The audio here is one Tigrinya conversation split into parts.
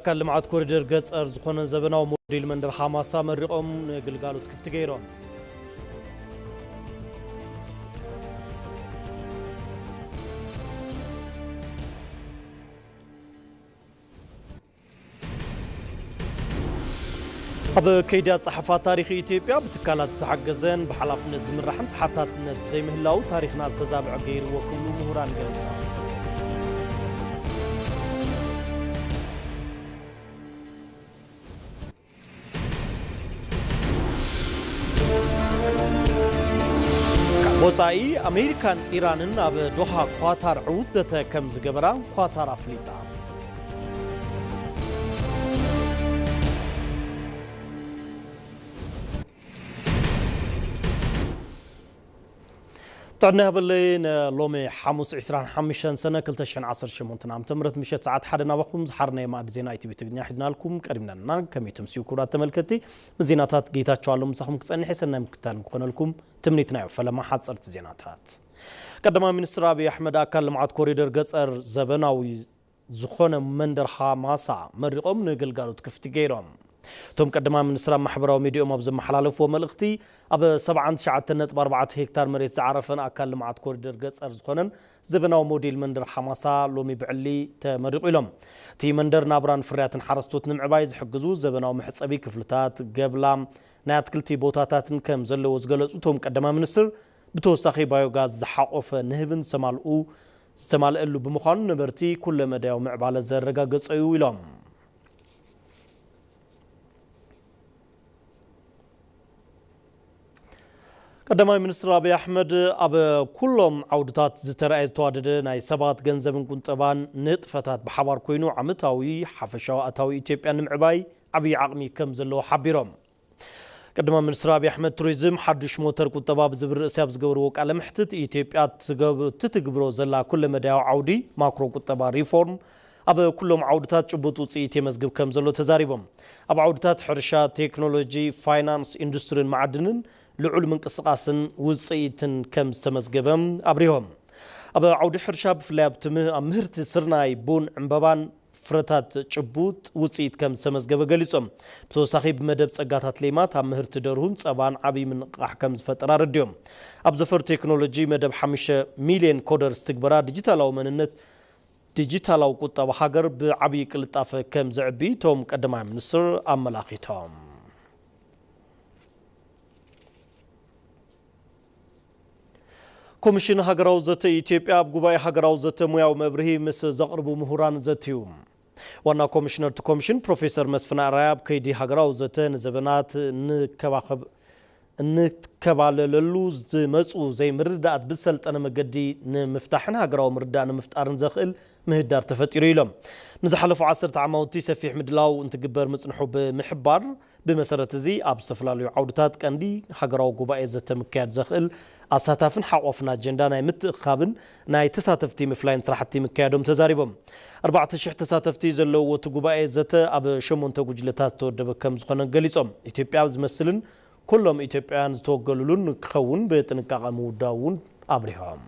ኣካል ልምዓት ኮሪደር ገጸር ዝኾነ ዘበናዊ ሞዴል መንደር ሓማሳ መሪቖም ንግልጋሎት ክፍቲ ገይሮም። ኣብ ከይዲ ኣጻሕፋ ታሪኽ ኢትዮጵያ ብትካላት ዝተሓገዘን ብሓላፍነት ዝምራሕን ተሓታትነት ብዘይምህላዉ ታሪኽና ዝተዛብዐ ገይርዎ ክብሉ ምሁራን ገሊጾም። ካብ ወጻኢ፣ ኣሜሪካን ኢራንን ኣብ ዶሃ ኳታር ዕዉት ዘተ ከም ዝገበራ ኳታር ኣፍሊጣ። ጥዕና ይሃበለይ። ንሎሚ ሓሙስ ዕስራን ሓሙሽተን ሰነ ክልተ ሽሕን ዓሰርተ ሸሞንተን ዓመተ ምህረት ምሸት ሰዓት ሓደ ናባኹም ዝሓርናዮ መኣዲ ዜና ኢቲቪ ትግርኛ ሒዝናልኩም ቀሪብና ኣለና። ከመይ ትምስዩ ክቡራት ተመልከትቲ? ምስ ዜናታት ጌታቸው ኣሎ ምሳኹም ክጸንሕ እየ። ሰናይ ምክትታል ክኾነልኩም ትምኒትና እዩ። ፈለማ ሓጸርቲ ዜናታት። ቀዳማይ ሚኒስትር ኣብይ ኣሕመድ ኣካል ልምዓት ኮሪደር ገጸር ዘበናዊ ዝኾነ መንደር ሃማሳ መሪቖም ንግልጋሎት ክፍቲ ገይሮም። እቶም ቀዳማይ ሚኒስትር ኣብ ማሕበራዊ ሚዲያኦም ኣብ ዘመሓላለፍዎ መልእኽቲ፣ ኣብ ሰብዓን ትሽዓተን ነጥቢ ኣርባዕተ ሄክታር መሬት ዝዓረፈን ኣካል ልምዓት ኮሪደር ገጸር ዝኾነን ዘበናዊ ሞዴል መንደር ሓማሳ ሎሚ ብዕሊ ተመሪቑ ኢሎም። እቲ መንደር ናብራን ፍርያትን ሓረስቶት ንምዕባይ ዝሕግዙ ዘበናዊ መሕጸቢ ክፍልታት፣ ገብላ፣ ናይ ኣትክልቲ ቦታታትን ከም ዘለዎ ዝገለጹ እቶም ቀዳማይ ሚኒስትር፣ ብተወሳኺ ባዮጋዝ ዝሓቖፈ ንህብን ዝተማልኡ ዝተማልአሉ ብምዃኑ ነበርቲ ኩለ መዳያዊ ምዕባለ ዘረጋገጸ እዩ ኢሎም። ቀዳማይ ሚኒስትር ኣብይ ኣሕመድ ኣብ ኩሎም ዓውድታት ዝተረኣየ ዝተዋደደ ናይ ሰባት ገንዘብን ቁጠባን ንጥፈታት ብሓባር ኮይኑ ዓመታዊ ሓፈሻዊ ኣታዊ ኢትዮጵያ ንምዕባይ ዓብዪ ዓቕሚ ከም ዘለዎ ሓቢሮም። ቀዳማይ ሚኒስትር ኣብይ ኣሕመድ ቱሪዝም ሓዱሽ ሞተር ቁጠባ ብዝብል ርእሲ ኣብ ዝገበርዎ ቃለ መሕትት ኢትዮጵያ ትገብ-፣ ትትግብሮ ዘላ ኩለ መዳያዊ ዓውዲ ማክሮ ቁጠባ ሪፎርም ኣብ ኩሎም ዓውድታት ጭቡጥ ውፅኢት የመዝግብ ከም ዘሎ ተዛሪቦም። ኣብ ዓውድታት ሕርሻ፣ ቴክኖሎጂ፣ ፋይናንስ፣ ኢንዱስትሪን ማዕድንን ልዑል ምንቅስቓስን ውፅኢትን ከም ዝተመዝገበ ኣብሪሆም። ኣብ ዓውዲ ሕርሻ ብፍላይ ኣብቲ ም-፣ ኣብ ምህርቲ ስርናይ፣ ቡን፣ ዕምበባን ፍረታት ጭቡጥ ውፅኢት ከም ዝተመዝገበ ገሊፆም። ብተወሳኺ ብመደብ ፀጋታት ሌማት ኣብ ምህርቲ ደርሁን ፀባን ዓብዪ ምንቕቓሕ ከም ዝፈጠረ ኣረዲኦም። ኣብ ዘፈር ቴክኖሎጂ መደብ ሓሙሽተ ሚልዮን ኮደርስ ትግበራ ዲጂታላዊ መንነት ዲጂታላዊ ቁጠባ ሃገር ብዓብዪ ቅልጣፈ ከም ዘዕቢ እቶም ቀዳማይ ሚኒስትር ኣመላኺቶም። ኮሚሽን ሃገራዊ ዘተ ኢትዮጵያ ኣብ ጉባኤ ሃገራዊ ዘተ ሙያዊ መብርሂ ምስ ዘቕርቡ ምሁራን ዘትዩ። ዋና ኮሚሽነር እቲ ኮሚሽን ፕሮፌሰር መስፍን ኣርኣያ ኣብ ከይዲ ሃገራዊ ዘተ ንዘበናት ንከባኸብ-፣ እንከባለለሉ ዝመፁ ዘይምርድዳኣት ብዝሰልጠነ መገዲ ንምፍታሕን ሃገራዊ ምርድዳእ ንምፍጣርን ዘኽእል ምህዳር ተፈጢሩ ኢሎም። ንዝሓለፉ ዓሰርተ ዓማውቲ ሰፊሕ ምድላው እንትግበር ምፅንሑ ብምሕባር፣ ብመሰረት እዚ ኣብ ዝተፈላለዩ ዓውድታት ቀንዲ ሃገራዊ ጉባኤ ዘተ ምክያድ ዘኽእል ኣሳታፍን ሓቋፍን ኣጀንዳ ናይ ምትእኽኻብን ናይ ተሳተፍቲ ምፍላይን ስራሕቲ ምክያዶም ተዛሪቦም። ኣርባዕተ ሽሕ ተሳተፍቲ ዘለውዎ እቲ ጉባኤ ዘተ ኣብ ሸሞንተ ጉጅለታት ዝተወደበ ከም ዝኾነ ገሊጾም። ኢትዮጵያ ዝመስልን ኩሎም ኢትዮጵያውያን ዝተወገሉሉን ክኸውን ብጥንቃቐ ምውዳቡ እውን ኣብሪሆም።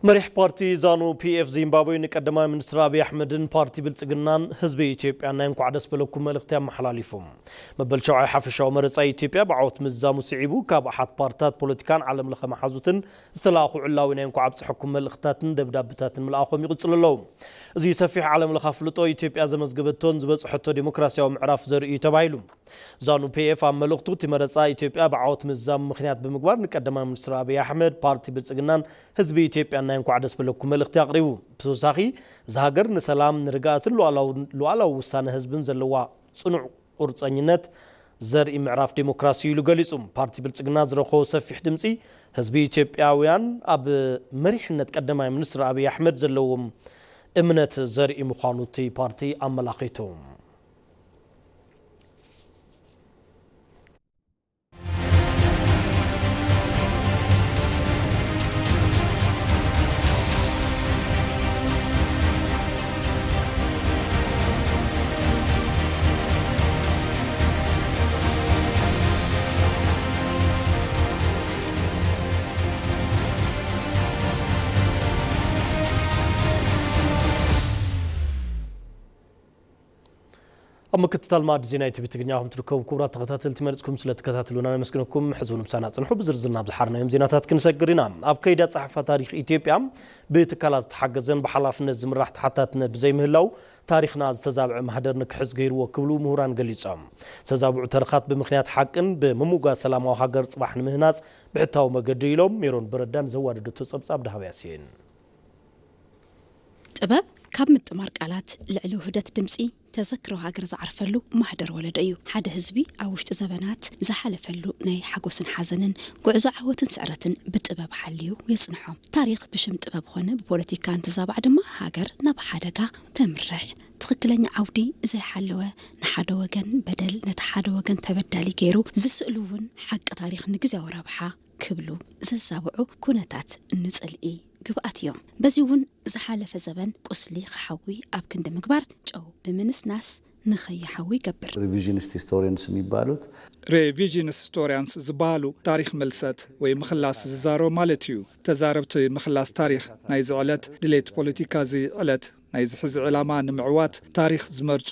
መሪሕ ፓርቲ ዛኑ ፒኤፍ ዚምባብዌ ንቀዳማይ ሚኒስትር ኣብይ ኣሕመድን ፓርቲ ብልጽግናን ህዝቢ ኢትዮጵያን ናይ እንኳዕ ደስ በለኩም መልእኽቲ ኣመሓላሊፉ። መበል ሸውዓይ ሓፈሻዊ መረጻ ኢትዮጵያ ብዓወት ምዝዛሙ ስዒቡ፣ ካብ ኣሓት ፓርትታት ፖለቲካን ዓለም ለኸ መሓዙትን ዝተላእኹ ዕላዊ ናይ እንኳዕ ኣብጽሐኩም መልእኽትታትን ደብዳብታትን ምልኣኾም ይቕጽሉ ኣለዉ። እዚ ሰፊሕ ዓለም ለኸ ኣፍልጦ ኢትዮጵያ ዘመዝገበቶን ዝበጽሐቶ ዲሞክራሲያዊ ምዕራፍ ዘርኢ እዩ ተባሂሉ። ዛኑ ፒኤፍ ኣብ መልእኽቱ፣ እቲ መረጻ ኢትዮጵያ ብዓወት ምዝዛሙ ምኽንያት ብምግባር፣ ንቀዳማይ ሚኒስትር ኣብይ ኣሕመድ፣ ፓርቲ ብልጽግናን ህዝቢ ኢትዮጵያን ናይ እንኳዕ ደስ በለኩም መልእኽቲ ኣቕሪቡ። ብተወሳኺ፣ እዛ ሃገር ንሰላም፣ ንርግኣትን ሉዓላው-፣ ሉዓላዊ ውሳነ ህዝብን ዘለዋ ጽኑዕ ቁርጸኝነት ዘርኢ ምዕራፍ ዲሞክራሲ ኢሉ ገሊጹ። ፓርቲ ብልጽግና ዝረኸቦ ሰፊሕ ድምጺ፣ ህዝቢ ኢትዮጵያውያን ኣብ መሪሕነት ቀዳማይ ሚኒስትር ኣብይ ኣሕመድ ዘለዎም እምነት ዘርኢ ምዃኑ እቲ ፓርቲ ኣመላኺቱ። ኣብ ምክትታል ማዕዲ ዜና ኢቲቪ ትግርኛ ኢኹም ትርከቡ። ክቡራት ተኸታተልቲ፣ መሪጽኩም ስለ ትከታተሉና ነመስግነኩም። ሕዚ እውን ምሳና ጽንሑ። ብዝርዝር ናብ ዝሓርናዮም ዜናታት ክንሰግር ኢና። ኣብ ከይዲ ኣጻሕፋ ታሪኽ ኢትዮጵያ ብትካላት ዝተሓገዘን ብሓላፍነት ዝምራሕ ተሓታትነት ብዘይምህላው ታሪኽና ዝተዛብዐ ማህደር ንክሕዝ ገይርዎ ክብሉ ምሁራን ገሊጾም። ዝተዛብዑ ተረኻት ብምኽንያት ሓቅን ብምምጓስ ሰላማዊ ሃገር ጽባሕ ንምህናጽ ብሕታዊ መገዲ ኢሎም። ሜሮን በረዳን ዘዋደደቶ ጸብጻብ ዳህብ ያሲን። ጥበብ ካብ ምጥማር ቃላት ልዕሊ ውህደት ድምጺ ተዘክሮ ሃገር ዝዓርፈሉ ማህደር ወለዶ እዩ። ሓደ ህዝቢ ኣብ ውሽጢ ዘበናት ዝሓለፈሉ ናይ ሓጎስን ሓዘንን ጉዕዞ ዓወትን ስዕረትን ብጥበብ ሓልዩ የጽንሖ። ታሪኽ ብሽም ጥበብ ኾነ ብፖለቲካ እንትዛባዕ ድማ ሃገር ናብ ሓደጋ ተምርሕ። ትኽክለኛ ዓውዲ ዘይሓለወ፣ ንሓደ ወገን በደል ነቲ ሓደ ወገን ተበዳሊ ገይሩ ዝስእሉ እውን ሓቂ ታሪኽ ንግዜያዊ ረብሓ ክብሉ ዘዛብዑ ኩነታት ንጽልኢ ግብኣት እዮም። በዚ እውን ዝሓለፈ ዘበን ቁስሊ ክሓዊ ኣብ ክንዲ ምግባር ጨው ብምንስናስ ንኸይሓዊ ይገብር። ሪቪዥኒስት ሂስቶሪያንስ የሚባሉት ሬቪዥንስ ስቶሪያንስ ዝበሃሉ ታሪኽ ምልሰት ወይ ምኽላስ ዝዛረቡ ማለት እዩ። ተዛረብቲ ምኽላስ ታሪኽ ናይዚ ዕለት ድሌት ፖለቲካ እዚ ዕለት ናይዚ ሕዚ ዕላማ ንምዕዋት ታሪኽ ዝመርጹ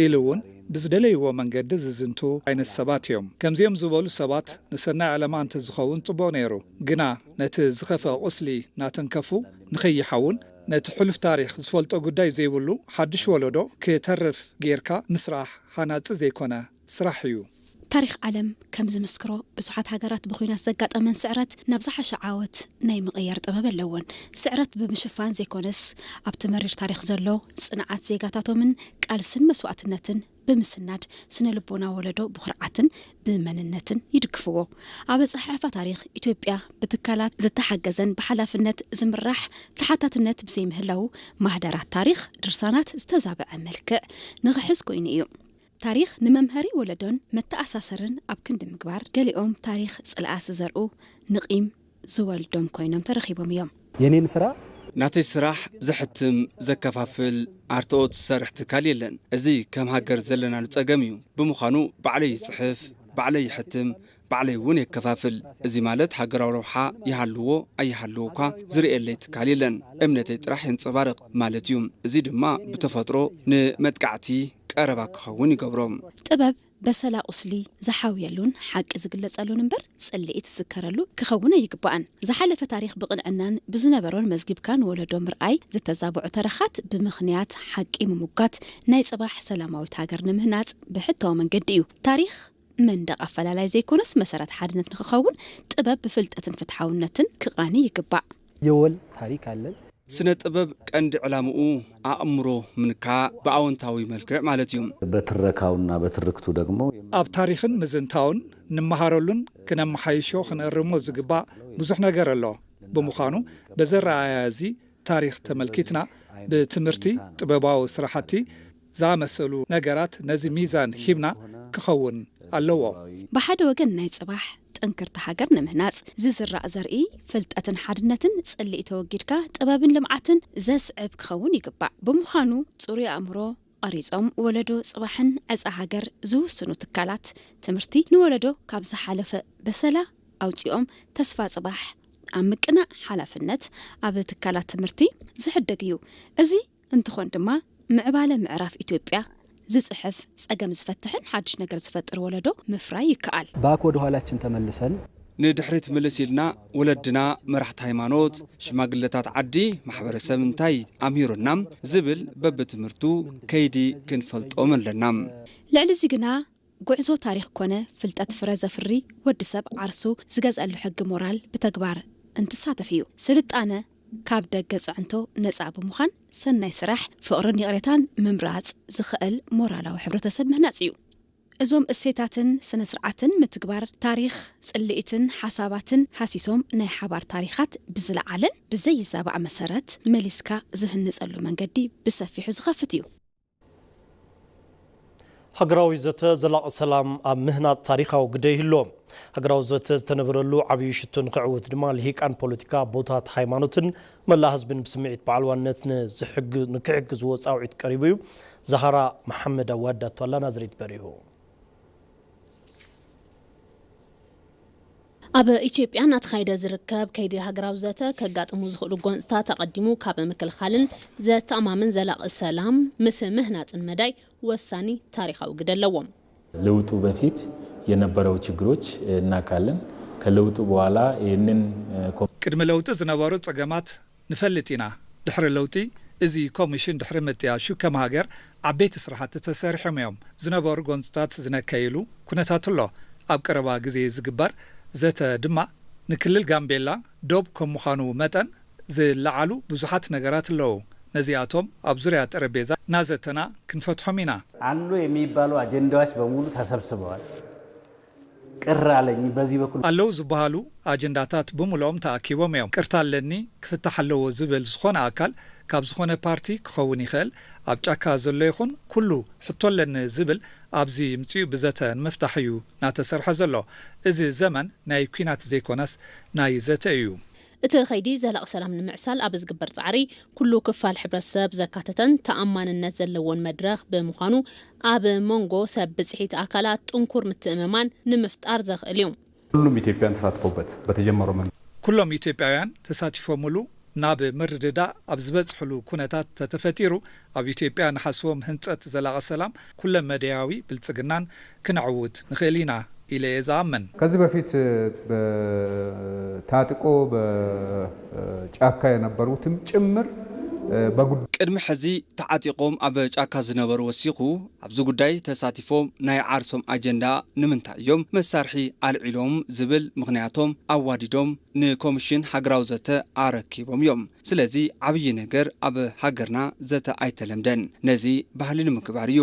ኢሉ እውን ብዝደለይዎ መንገዲ ዝዝንቱ ዓይነት ሰባት እዮም። ከምዚኦም ዝበሉ ሰባት ንሰናይ ዕላማ እንተዝኸውን ጽቡቕ ነይሩ። ግና ነቲ ዝኸፍአ ቁስሊ እናተንከፉ ንኸይሓውን ነቲ ሕሉፍ ታሪኽ ዝፈልጦ ጉዳይ ዘይብሉ ሓድሽ ወለዶ ክተርፍ ጌርካ ምስራሕ ሃናጺ ዘይኮነ ስራሕ እዩ። ታሪኽ ዓለም ከም ዝምስክሮ ብዙሓት ሃገራት ብኹናት ዘጋጠመን ስዕረት ናብ ዝሓሸ ዓወት ናይ ምቕያር ጥበብ ኣለወን። ስዕረት ብምሽፋን ዘይኮነስ ኣብቲ መሪር ታሪኽ ዘሎ ጽንዓት ዜጋታቶምን ቃልስን መስዋእትነትን ብምስናድ ስነ ልቦና ወለዶ ብኹርዓትን ብመንነትን ይድግፍዎ። ኣብ ኣጸሓሕፋ ታሪኽ ኢትዮጵያ ብትካላት ዝተሓገዘን ብሓላፍነት ዝምራሕ ተሓታትነት ብዘይምህላዉ ማህደራት ታሪኽ ድርሳናት ዝተዛበዐ መልክዕ ንኽሕዝ ኮይኑ እዩ። ታሪኽ ንመምሀሪ ወለዶን መተኣሳሰርን ኣብ ክንዲ ምግባር ገሊኦም ታሪኽ ጽልኣት ዝዘርኡ ንቒም ዝወልዶም ኮይኖም ተረኺቦም እዮም። የኔን ስራ ናተይ ስራሕ ዘሕትም ዘከፋፍል ኣርትኦት ዝሰርሕ ትካል የለን። እዚ ከም ሃገር ዘለናሉ ጸገም እዩ። ብምዃኑ ባዕለይ ይጽሕፍ፣ ባዕለይ ይሕትም፣ ባዕለይ እውን የከፋፍል። እዚ ማለት ሃገራዊ ረብሓ ይሃልዎ ኣይሃልዎ እኳ ዝርእየለይ ትካል የለን። እምነተይ ጥራሕ የንጸባርቕ ማለት እዩ። እዚ ድማ ብተፈጥሮ ንመጥቃዕቲ ቀረባ ክኸውን ይገብሮ። ጥበብ በሰላ ቁስሊ ዝሓውየሉን ሓቂ ዝግለጸሉን እምበር ጽልኢ ትዝከረሉ ክኸውን ኣይግባእን። ዝሓለፈ ታሪኽ ብቕንዕናን ብዝነበሮን መዝጊብካ ንወለዶ ምርኣይ፣ ዝተዛብዑ ተረኻት ብምኽንያት ሓቂ ምሙጋት ናይ ጽባሕ ሰላማዊት ሃገር ንምህናጽ ብሕታዊ መንገዲ እዩ። ታሪኽ መንደቕ ኣፈላላይ ዘይኮነስ መሰረት ሓድነት ንኽኸውን ጥበብ ብፍልጠትን ፍትሓውነትን ክቓኒ ይግባእ። የወል ታሪክ ኣለን። ስነ ጥበብ ቀንዲ ዕላምኡ ኣእምሮ ምንካ ብኣወንታዊ መልክዕ ማለት እዩ። በትረካውና በትርክቱ ደግሞ ኣብ ታሪኽን ምዝንታውን ንመሃረሉን ክነመሓይሾ ክንእርሞ ዝግባእ ብዙሕ ነገር ኣሎ። ብምዃኑ በዚ ኣረኣእያ እዚ ታሪኽ ተመልኪትና ብትምህርቲ፣ ጥበባዊ ስራሕቲ ዝኣመሰሉ ነገራት ነዚ ሚዛን ሂብና ክኸውን ኣለዎ። ብሓደ ወገን ናይ ጽባሕ ጥንክርቲ ሃገር ንምህናጽ ዝዝራእ ዘርኢ ፍልጠትን ሓድነትን ጽልኢ ተወጊድካ ጥበብን ልምዓትን ዘስዕብ ክኸውን ይግባእ። ብምዃኑ ጽሩይ ኣእምሮ ቀሪጾም ወለዶ ጽባሕን ዕጻ ሃገር ዝውስኑ ትካላት ትምህርቲ ንወለዶ ካብ ዝሓለፈ በሰላ ኣውጺኦም ተስፋ ጽባሕ ኣብ ምቅናዕ ሓላፍነት ኣብ ትካላት ትምህርቲ ዝሕደግ እዩ። እዚ እንትኾን ድማ ምዕባለ ምዕራፍ ኢትዮጵያ ዝፅሕፍ፣ ፀገም ዝፈትሕን ሓድሽ ነገር ዝፈጥር ወለዶ ምፍራይ ይከኣል። ባክ ወደ ኋላችን ተመልሰን ንድሕሪት ምልስ ኢልና ወለድና፣ መራሕቲ ሃይማኖት፣ ሽማግለታት ዓዲ፣ ማሕበረሰብ እንታይ ኣምሂሩና ዝብል በብትምህርቱ ከይዲ ክንፈልጦም ኣለና። ልዕሊ እዚ ግና ጉዕዞ ታሪኽ ኮነ ፍልጠት ፍረ ዘፍሪ ወዲ ሰብ ዓርሱ ዝገዝኣሉ ሕጊ ሞራል ብተግባር እንትሳተፍ እዩ። ስልጣነ ካብ ደገ ጽዕንቶ ነጻ ብምዃን ሰናይ ስራሕ፣ ፍቕርን ይቕሬታን ምምራጽ ዝኽእል ሞራላዊ ሕብረተሰብ ምህናጽ እዩ። እዞም እሴታትን ስነ ስርዓትን ምትግባር ታሪኽ፣ ጽልኢትን ሓሳባትን ሃሲሶም ናይ ሓባር ታሪኻት ብዝለዓለን ብዘይዛባዕ መሰረት መሊስካ ዝህንጸሉ መንገዲ ብሰፊሑ ዝኸፍት እዩ። ሃገራዊ ዘተ ዘላቒ ሰላም ኣብ ምህናጽ ታሪኻዊ ግደ ይህልዎ። ሃገራዊ ዘተ ዝተነበረሉ ዓብዪ ሽቶ ንክዕወት ድማ ልሂቃን ፖለቲካ፣ ኣቦታት ሃይማኖትን መላእ ህዝብን ብስምዒት በዓል ዋንነት ንክሕግዝዎ ጻውዒት ቀሪቡ እዩ። ዛሃራ መሓመድ ኣዋዳቶ ኣላ ናዝሬት በሪሁ። ኣብ ኢትዮጵያ እናተኻየደ ዝርከብ ከይዲ ሃገራዊ ዘተ ከጋጥሙ ዝኽእሉ ጎንፅታት ኣቐዲሙ ካብ ምክልኻልን ዘተኣማምን ዘላቒ ሰላም ምስ ምህናፅን መዳይ ወሳኒ ታሪኻዊ ግደ ኣለዎም። ለውጡ በፊት የነበረው ችግሮች እናውቃለን። ከለውጡ በኋላ ይህንን ቅድሚ ለውጢ ዝነበሩ ጸገማት ንፈልጥ ኢና። ድሕሪ ለውጢ እዚ ኮሚሽን ድሕሪ ምጥያሹ ከም ሃገር ዓበይቲ ስራሕቲ ተሰሪሖም እዮም። ዝነበሩ ጎንፅታት ዝነከይሉ ኩነታት ኣሎ። ኣብ ቀረባ ግዜ ዝግበር ዘተ ድማ ንክልል ጋምቤላ ዶብ ከም ምዃኑ መጠን ዝለዓሉ ብዙሓት ነገራት ኣለዉ። ነዚኣቶም ኣብ ዙርያ ጠረጴዛ እናዘተና ክንፈትሖም ኢና። አሉ የሚባሉ አጀንዳዎች በሙሉ ተሰብስበዋል። ቅር አለኝ በዚህ በኩል። ኣለዉ ዝበሃሉ ኣጀንዳታት ብምልኦም ተኣኪቦም እዮም። ቅርታ ኣለኒ፣ ክፍታሕ ኣለዎ ዝብል ዝኾነ ኣካል ካብ ዝኾነ ፓርቲ ክኸውን ይኽእል፣ ኣብ ጫካ ዘሎ ይኹን ኩሉ ሕቶ ኣለኒ ዝብል ኣብዚ ምፅኡ ብዘተ ንምፍታሕ እዩ እናተሰርሐ ዘሎ። እዚ ዘመን ናይ ኲናት ዘይኮነስ ናይ ዘተ እዩ። እቲ ከይዲ ዘላቒ ሰላም ንምዕሳል ኣብ ዝግበር ፃዕሪ ኩሉ ክፋል ሕብረተሰብ ዘካተተን ተኣማንነት ዘለዎን መድረኽ ብምዃኑ ኣብ መንጎ ሰብ ብፅሒት ኣካላት ጥንኩር ምትእምማን ንምፍጣር ዘኽእል እዩ። ሁሉም ኢትዮጵያን ተሳትፎበት በተጀመረው መንገድ። ኩሎም ኢትዮጵያውያን ተሳቲፎምሉ ናብ ምርድዳእ ኣብ ዝበፅሕሉ ኩነታት ተተፈጢሩ ኣብ ኢትዮጵያ ንሓስቦም ህንፀት ዘላቒ ሰላም ኩለመዳያዊ ብልፅግናን ክነዕውት ንኽእል ኢና ኢለ እየ ዝኣምን። ከዚህ በፊት ታጥቆ በጫካ የነበሩትም ጭምር በጉድ ቅድሚ ሕዚ ተዓጢቖም ኣብ ጫካ ዝነበሩ ወሲኹ ኣብዚ ጉዳይ ተሳቲፎም ናይ ዓርሶም ኣጀንዳ ንምንታይ እዮም መሳርሒ ኣልዒሎም ዝብል ምኽንያቶም ኣዋዲዶም ንኮሚሽን ሃገራዊ ዘተ ኣረኪቦም እዮም። ስለዚ ዓብዪ ነገር ኣብ ሃገርና ዘተ ኣይተለምደን። ነዚ ባህሊ ንምግባር እዩ።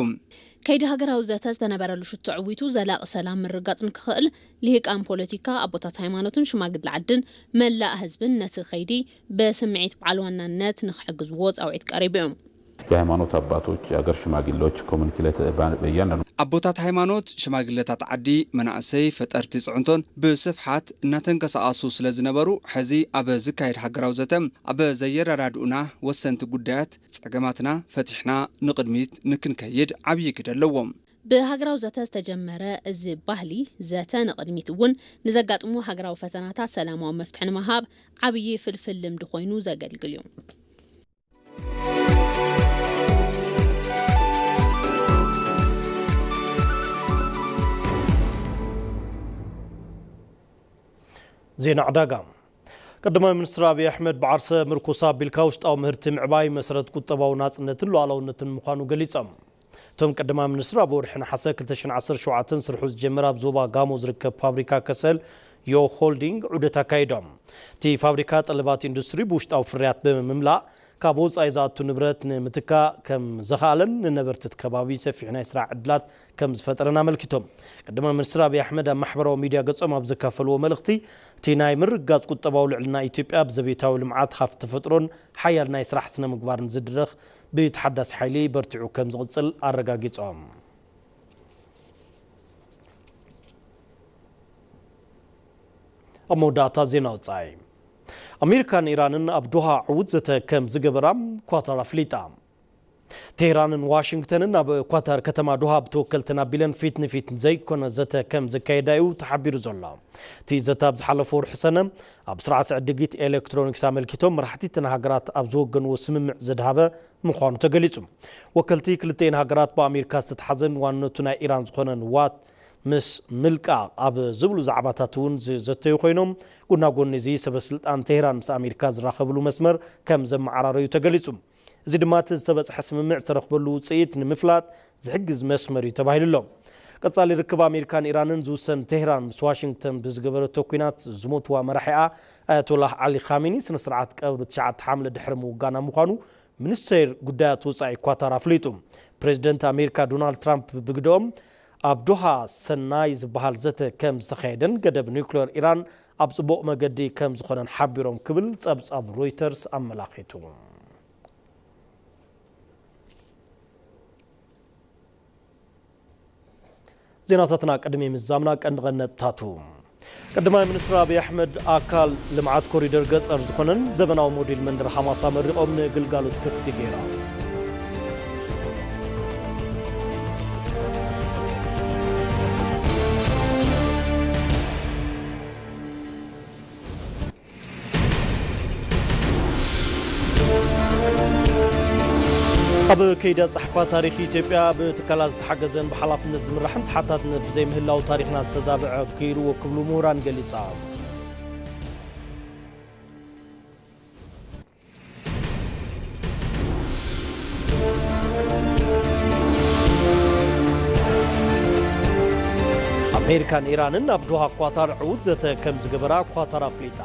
ከይዲ ሃገራዊ ዘተ ዝተነበረሉ ሽቶ ዕዊቱ ዘላቒ ሰላም ምርግጋፅ ንክኽእል ልሂቃን ፖለቲካ፣ ኣቦታት ሃይማኖትን ሽማግለ ዓድን መላእ ህዝብን ነቲ ከይዲ ብስምዒት በዓል ዋናነት ንክሕግዝዎ ፃውዒት ቀሪቡ እዩ። የሃይማኖት ኣባቶች፣ የሀገር ሽማግሌዎች፣ ኮሚኒቲ ላይ በእያንዳንዱ። ኣቦታት ሃይማኖት፣ ሽማግለታት ዓዲ፣ መናእሰይ፣ ፈጠርቲ ፅዕንቶን ብስፍሓት እናተንቀሳቐሱ ስለዝነበሩ ሕዚ ኣብ ዝካየድ ሃገራዊ ዘተ ኣብ ዘየረዳድኡና ወሰንቲ ጉዳያት ፀገማትና ፈቲሕና ንቕድሚት ንክንከይድ ዓብዪ ግደ ኣለዎም። ብሃገራዊ ዘተ ዝተጀመረ እዚ ባህሊ ዘተ ንቕድሚት እውን ንዘጋጥሙ ሃገራዊ ፈተናታት ሰላማዊ መፍትሒ ንምሃብ ዓብዪ ፍልፍል ልምዲ ኮይኑ ዘገልግል እዩ። ዜና ዕዳጋ። ቀዳማይ ሚኒስትር ኣብይ ኣሕመድ ብዓርሰ ምርኩስ ኣቢልካ ውሽጣዊ ምህርቲ ምዕባይ መሰረት ቁጠባዊ ናፅነትን ሉዓላውነትን ምዃኑ ገሊፆም። እቶም ቀዳማይ ሚኒስትር ኣብ ወርሒ ነሓሰ ክልተ ሽሕን ዓሰርተ ሸውዓተን ስርሑ ዝጀመረ ኣብ ዞባ ጋሞ ዝርከብ ፋብሪካ ከሰል ዮ ሆልዲንግ ዑደት ኣካይዶም። እቲ ፋብሪካ ጠለባት ኢንዱስትሪ ብውሽጣዊ ፍርያት ብምምላእ ካብ ወፃኢ ዝኣቱ ንብረት ንምትካእ ከም ዘኽኣለን ንነበርቲ እቲ ከባቢ ሰፊሕ ናይ ስራሕ ዕድላት ከም ዝፈጠረን ኣመልኪቶም። ቀዳማይ ሚኒስትር ኣብይ ኣሕመድ ኣብ ማሕበራዊ ሚድያ ገጾም ኣብ ዘካፈልዎ መልእኽቲ፣ እቲ ናይ ምርግጋጽ ቁጠባዊ ልዕልና ኢትዮጵያ ብዘቤታዊ ልምዓት፣ ሃፍቲ ተፈጥሮን ሓያል ናይ ስራሕ ስነ ምግባርን ዝድረኽ ብተሓዳሲ ሓይሊ በርቲዑ ከም ዝቕጽል ኣረጋጊጾም። ኣብ መወዳእታ ዜና ወጻኢ። ኣሜሪካን ኢራንን ኣብ ዶሃ ዕዉት ዘተ ከም ዝገበራ ኳታር ኣፍሊጣ። ቴህራንን ዋሽንግተንን ኣብ ኳታር ከተማ ዶሃ ብተወከልተን ኣቢለን ፊት ንፊት ዘይኮነ ዘተ ከም ዘካየዳ እዩ ተሓቢሩ ዘሎ። እቲ ዘተ ኣብ ዝሓለፈ ወርሒ ሰነ ኣብ ስርዓተ ዕድጊት ኤሌክትሮኒክስ ኣመልኪቶም መራሕቲ እተን ሃገራት ኣብ ዝወገንዎ ስምምዕ ዘድሃበ ምዃኑ ተገሊጹ። ወከልቲ ክልተኤን ሃገራት ብኣሜሪካ ዝተትሓዘን ዋንነቱ ናይ ኢራን ዝኾነ ንዋት ምስ ምልቃቕ ኣብ ዝብሉ ዛዕባታት እውን ዝዘተዩ ኮይኖም፣ ጎናጎኒ እዚ ሰበ ስልጣን ቴህራን ምስ ኣሜሪካ ዝራኸብሉ መስመር ከም ዘመዓራረዩ ተገሊጹ። እዚ ድማ እቲ ዝተበጽሐ ስምምዕ ዝተረኽበሉ ውጽኢት ንምፍላጥ ዝሕግዝ መስመር እዩ ተባሂሉ ኣሎ። ቀጻሊ ርክብ ኣሜሪካን ኢራንን ዝውሰን ቴህራን ምስ ዋሽንግተን ብዝገበረቶ ኲናት ዝሞትዋ መራሒኣ ኣያቶላህ ዓሊ ኻሜኒ ስነ ስርዓት ቀብሪ ትሽዓተ ሓምለ ድሕሪ ምውጋና ምዃኑ ሚኒስቴር ጉዳያት ወጻኢ ኳታር ኣፍሊጡ። ፕሬዚደንት ኣሜሪካ ዶናልድ ትራምፕ ብግደኦም ኣብ ዶሃ ሰናይ ዝበሃል ዘተ ከም ዝተኻየደን ገደብ ኒውክሌር ኢራን ኣብ ጽቡቕ መገዲ ከም ዝኾነን ሓቢሮም ክብል ጸብጻብ ሮይተርስ ኣመላኺቱ። ዜናታትና ቅድሚ ምዛምና ቀንዲ ቀንዲ ነጥብታቱ። ቀዳማይ ሚኒስትር ኣብይ ኣሕመድ ኣካል ልምዓት ኮሪደር ገፀር ዝኾነን ዘበናዊ ሞዴል መንደር ሓማስ ኣመሪቖም ንግልጋሎት ክፍቲ ገይሮም። ኣብ ከይዲ ኣጻሕፋ ታሪኽ ኢትዮጵያ ብትካላት ዝተሓገዘን ብሓላፍነት ዝምራሕን ተሓታትነት ብዘይምህላው ታሪኽና ዝተዛብዐ ገይርዎ ክብሉ ምሁራን ገሊጻ። ኣሜሪካን ኢራንን ኣብ ዶሃ ኳታር ዕዉት ዘተ ከም ዝገበራ ኳታር ኣፍሊጣ።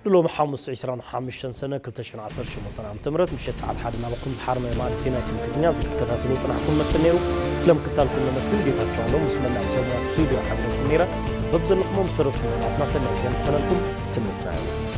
ንሎሚ ሓሙስ ዕስራን ሓሙሽተን ሰነ ክልተ ሽሕን ዓሰርተ ሸሞንተን ዓመተ ምህረት ምሸት ሰዓት ሓደ ናባኹም ዝሓርመ ማለት ዜና ትግርኛ እዚ ክትከታተሉ ጽናሕኩም መስል ነይሩ። ስለምክታልኩም ነመስግን። ጌታቸው ኣለሙ ምስ መላእ ሰብ ሞያ ስቱድዮ ሓቢረኩም ነይረ። በብዘለኹሞ ምስ ተረፍኩም ናትና ሰናይ ዜና ክኾነልኩም ትምኒትና እዩ።